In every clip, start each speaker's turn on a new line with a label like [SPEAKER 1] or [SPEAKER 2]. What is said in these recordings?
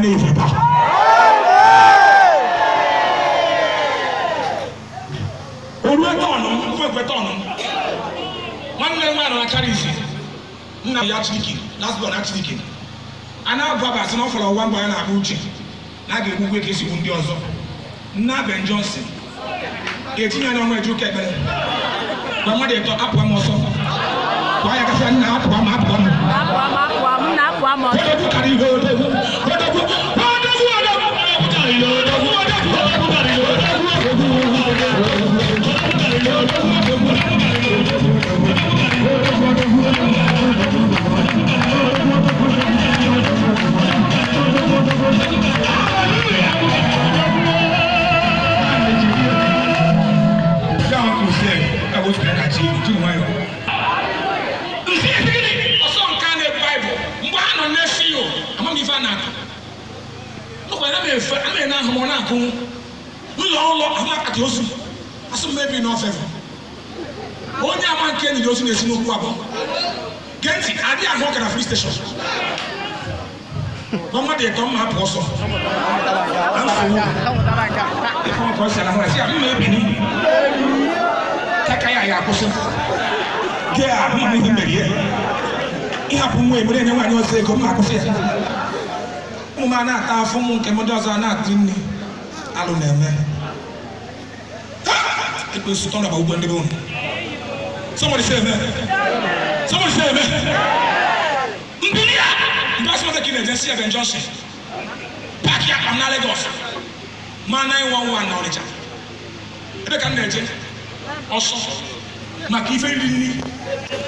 [SPEAKER 1] Na-efe taa. O ruo turn m, kwekwe turn m. Nwanne m nwaanyị nọ na Charis, nna ya Chidike, last born Chidike. A na-agwa abasị na ọ fọrọ nwa mbọ ya na-akpọ uche na a ga-egbukwe ka esi gbu ndị ọzọ. Nna Ben Johnson etinye anya ọnwa eju ụka ekpere gwa mmadụ ịtọ, apụọ m ọsọ, gwa ya kasị, nna, apụọ m, apụọ m.
[SPEAKER 2] Apụọ m, apụọ m, nna, apụọ m ọsọ.
[SPEAKER 1] Odogwu karịrị ihe odogwu, odogwu, odogwu, odogwu karịrị odogwu, odogwu, odogwu karịrị odogwu, odogwu, odogwu karịrị odogwu, odogwu karịrị odogwu, odogwu, odogwu. Ya nwa kwụsị ya wetụrụ na chi jiri nwayọọ. Nsị esi gịnị ọsọ nke a na-ebu Baịbụl mgbe a nọ na-esi yo amamife a na-akụ nụkwa ya na-efe a na-ene ahụ ma ọ na-akụ ụlọ ụlọ ahụ akpati ozu asụ mmebi na ofefe onye ama nke enyi ozu na-esi n'okwu abụọ. Gee ntị, adịghị ahụ ọkara free station gwa mmadụ ịtọ mma apụ ọsọ na nsogbu. Ife ọkọ si arahụ ya, sị ya mma ebini kaka ya ya akwụsị gee a mma ihe merie ịhapụ nwa ebere enye nwaanyị ọzọ ego mma akwụsị ya. Ụmụ m a na-ata afọ ụmụ nke m ndị ọzọ a na-atị nri alụ na-eme ekwensu tọ na ugbo ndị be unu. Somebody say amen. Somebody say amen. Mbili ya mgbe asị mata ka ị na-eje si Ben Johnson pack ya akpa m na Lagos ma 911 na Ọnịcha ebe ka m na-eje ọsọ maka ife nri nri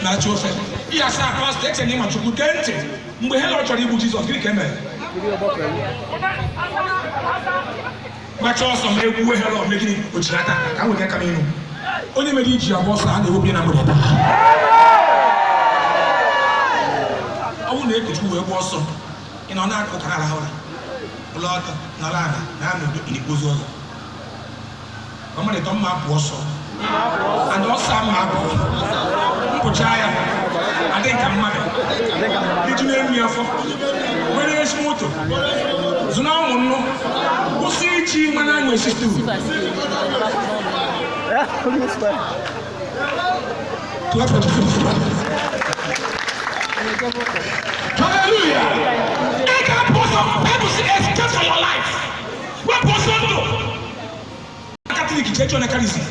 [SPEAKER 1] na-achị ofe ihe asaa. Pastọ eche na ịma Chukwu. Gee ntị, mgbe Herod chọrọ igbu Jizọs, gịnị ka e mere? Gbacha ọsọ ma egbuwe Herod mee gịnị? O jiri aka ka m weta aka n'elu. Onye mere iji agba ọsọ a na-ewepụ ya na mgbede taa. Ọ bụrụ na Ekechukwu wee gba ọsọ, ị nọ na-akụ ụka na-arahụ ụra ụlọ ọtọ nọrọ ala na anọ udo ịna-ekpozi ọzọ. Ọmalịtọ mma apụ ọsọ and ọsọ ama apụ mpụcha ya adị ka mmadụ iju na-enu ya afọ nwere ezi moto zụna ụmụ nnụ kwụsị ichi nwa na anya esi stew. Clap for Jesus. Hallelujah. Ị ga-apụ ọsọ. Bible say escape for your life. Wepụ ọsọ ndụ. Katọlik jee jụọ na karịsị.